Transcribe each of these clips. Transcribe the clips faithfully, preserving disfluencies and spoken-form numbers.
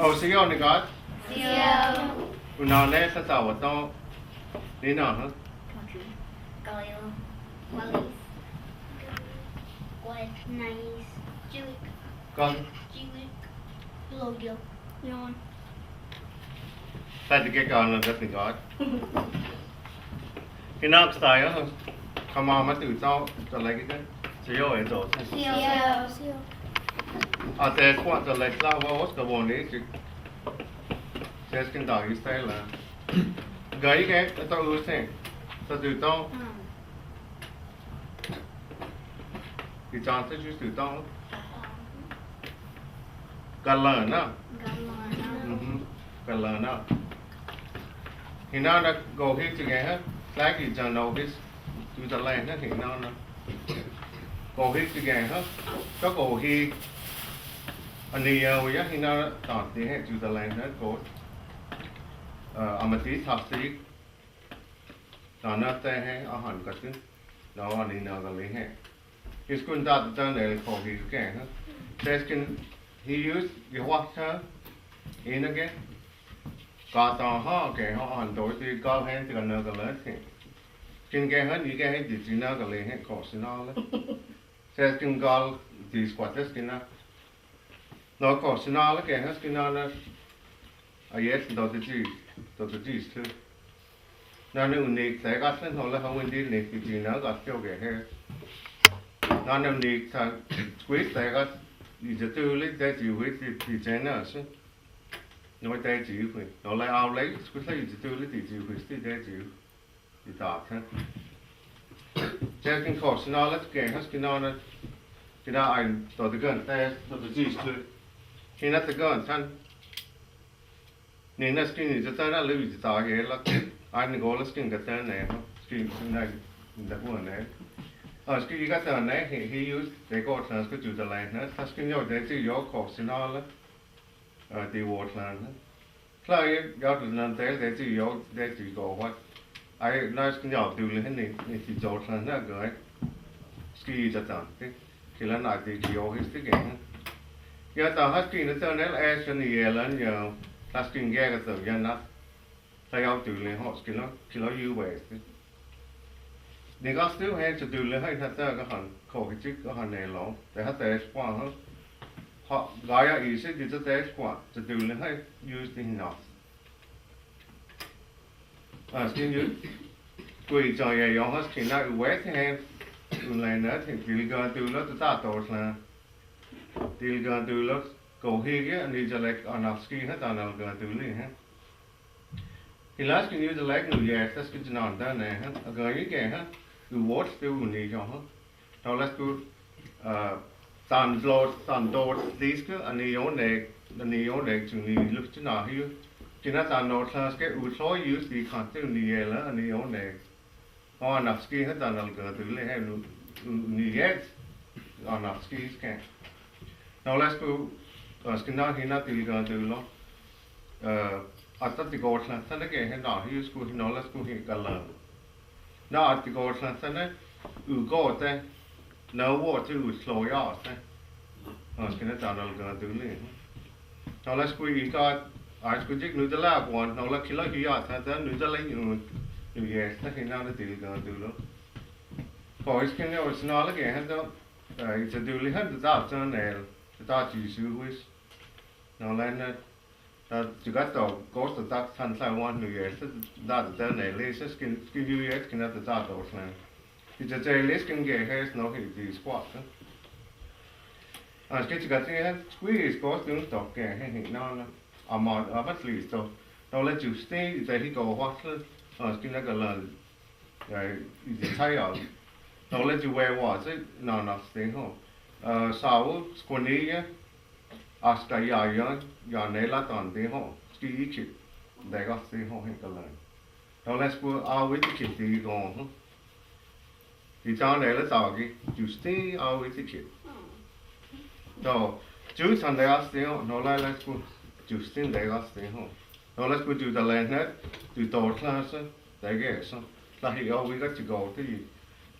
O, seo ni gat. Seo. Unau ne sa sa wato. Ni na ha. Galil. Walis. Gwed. Nais. Jilik. Gal. Jilik. Logio. Yon. Sa di ke ka na gat ni gat. Kinakstayo, kamama tu tau, ta lagi ta. Seo e to. Seo. Seo. A te kwa ta lagi la wa os ka boni si. Ses kin ta i stay la. Gai ke ta u se. Ta tu tau. I chan ta jus tu tau. Galana. Galana. Mhm. Galana. Hina na go hi ti ge ha. Lagi jan no bis. Tu ta lai na hina na. Go hi ti ge ha. Ka go hi. Ani ya wa ya hina ta ti he tu ta lai na go. Amati ta ti. Nana te he a han ka tin. Na ani na ka li he. Iskun ta ta ne ko hi ke ha. Teskin hi use ye wa ta. Ina ke. Ka ta ha ke ha an to ti ka he ti ka na ka le ti. Kin ke ha ni ke he ti ti na ka le he ko si na le. Teskin gal ti squat teskin na. No ko si na le ke ha skin na na. A yes do ti ti. Do ti ti. Na ne unik te ka sen ho le ha win di ne ki di na ka tio ke he. Na ne unik ta squeeze te ka i te tu le te ti wi ti ti te na se. No te ti wi. No le au le squeeze le i te tu le ti ti wi ti te ti. Ti ta te. Te kin ko si na le ke ha skin na na. Kina ai to te gan te to te ti tu. Kina te gan tan. Ni na skin ni ta na le wi ta ye la. Ai ni go la skin ka ta ne. Skin na da ku ne. A skin ka ta ne he he use te ko ta skin tu ta le na. Ta skin yo te ti yo ko si na le. A ti wo ta na. Kla ye ya tu na te te ti yo te ti go wa. Ai na skin yo tu le ni ni ti zo ta na go. Skin ta ta. Kila na ti ki yo his ti ke. Ya ta ha skin na ta ne la e skin ye lan ya. Ta skin ge ka ta ya na. Ta ya tu le ho skin lo kila yu we. Ni ka stu he ta tu le hai ta ta ka han ko ki ti ka han ne lo. Te ha te kwa ha. Ha ga ya i si ti ta te kwa ta tu le hai use ti na. A skin yu. Kui ta ya yo ha skin na u we te he. U le na te ti ka tu lo ta ta to la. Ti ka tu lo ko hi ke ni ja le a na skin ha ta na ka tu le he. Hi la skin yu ta le nu ye ta skin ta na ta ne he. A ka ye ke he. U wo te u ni yo ha. Tau la sku tan dlot tan dot diske ani yo ne ani yo ne chu ni luk chu na hiu. Kina tan no tla ske u tlo yu si kan tu ni ye la ani yo ne. O na ski ha tan al ka tu le he nu ni ye. O na ski ske. Tau la sku ski na hi na ti ka tu lo. A ta ti ko tla ta ne ke he na hiu sku hi no la sku hi ka la. Na a ti ko tla ta ne u ko te na wo ti u tlo ya te. A ski na ta na ka tu le. Na la sku i ka a sku jik nu ta la ko na la ki la ki ya ta ta nu ta la nu nu ye ta hi na ti ka tu lo. Ko is ke ne o sna la ke ha ta i ta du li ha ta ta ne ta ti su wis. Na la na Ta ti ka to ko ta ta tan sa wan nu ye ta ta ta ne le sa skin skin yu ye skin ta ta to sna. Ti ta te le skin ge he sno he ti squat. A skin ti ka ti he squeeze ko skin to ke he he na na. A ma a ma sli to. To le ju sti te hi ko hot. A skin na ka la. Ya, i ti tai al. To le ti we wa se na na ste ho. Sau skoni ye. Asta ya ya ya ne la tan te ho. Ski i chit. De ga ste ho he ka la. To le sku a wi ti chit ti go ho. Ti ta ne le ta gi. Ju ste a wi ti chit. To ju tan de ga ste ho. No le le sku. Ju ste de ga ste ho. No le sku ju ta le ne. Ju to tla se. De ge so. La hi o wi ga ti go ti.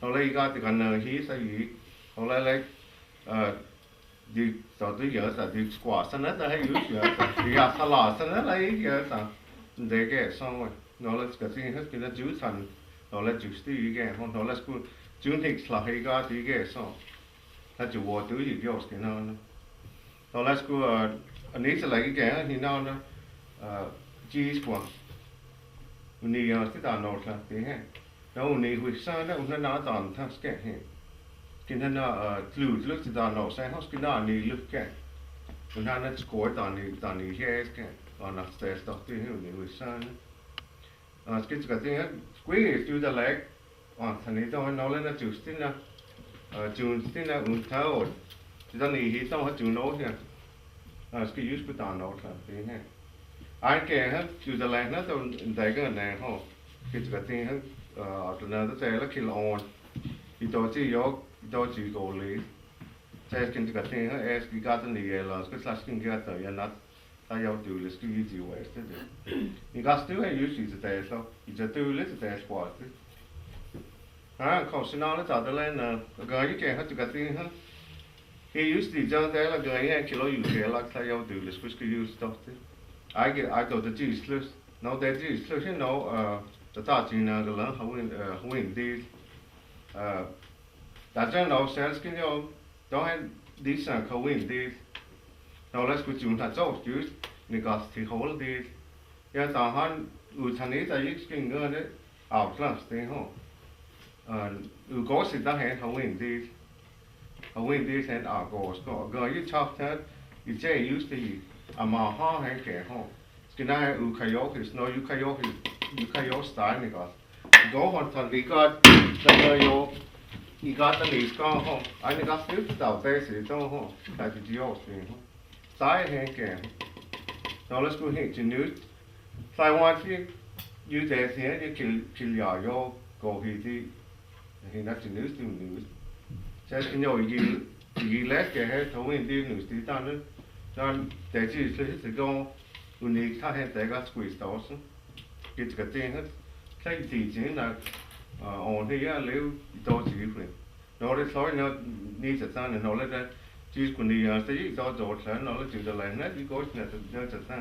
No le i ga ti ga na hi sa i. No le le. Dik, tao dik yơ̆ ta, dik skua sa na ta, hei yus yơ̆ ta, dik ya sa la sa na la yơ̆ ta. Nde ke so, nau la ka ting ha, ki na ju tan, nau la ju sti ke, ho, nau la sku, ju nik sla hei ka ti ke so. Ta ju wo tu yi yos ke na na. Nau la sku, a, ani sa la ke, ni na na, a, ji skua. Ni ya ti ta nau la ti he. Nau ni hui sa na, u na na ta ta ske he. Ki na na, a, tlu, tlu ti ta nau sa, ho ski na ni lu ke. U na na skua ta ni, ta ni he ske. A na stes ta ti he, u ni hui sa na. A, ski ti ka ti he, skui ti ta lek. A, ta ni ta nau le na ju sti na. A, ju sti na un ta o. Ti ta ni hi ta ha ju nau he. A, ski yus ku ta nau ta ti he. Ai ke ha, ju ta lek na ta un ta ke ne ho. Ki ti ka ti he, a, ta na ta te la ki la on. I to ti yo, i to ti ko li. Te ski ti ka ti he, es ki ka ta ni ye la, ski sa ski ka ta ya na. Ta yau tu le ski yi ti we ski ti. Ni ka sti we yus i te te so, i te tu le te te so ti. Ha, ko si na le ta de le na, ga yi ke ha ti ka ti ha. He yus ti jan de la ga yi ke lo yus ke la ta yau tu le ski ski yus to ti. Ai ke, ai to de ji slus. No de ji slus, you know, uh, ta ta ji na ga la, ha win, uh, ha win di. Uh, ta jan no sel ski yo, to hen di sa ka win di. No le sku jun ta jo yus, ni ka sti hol di. Ya ta han, u ta ni ta yik ski nga de, au klas de ho. Uh, u go si ta hen ha win di. Ha win di sen a go sko. Go yi chok ta, i che yus ti, a ma ha hen ke ho. Ski na u ka yo his, no, u ka yo his, u ka yo style ni ka. Go hon ta ni ka, ta ni yo, i ka ta ni ska ho. Ai ni ka sti ta te si to ho. Ta ti yo si ho. Sai hen ke. Nau le sku hen ti nu. Sai wan ti, yu te ti hen, yu kil, kil ya yo, go hi ti. Hi na ti nu, ti nu. Sai ti no yi, yi le ke he, to win ti nu ti ta nu. Nan te ti ti ti go, u ni ta hen te ka squeeze ta osu. Ki ti ka ti hen. Sai ti ti na, a, on hi ya le, i to ti hu. Nau le soi na, ni ta ta na, nau le ta, ti ku ni ya, ta yi to to ta, nau le ti ta le na, i go na ta, na ta ta.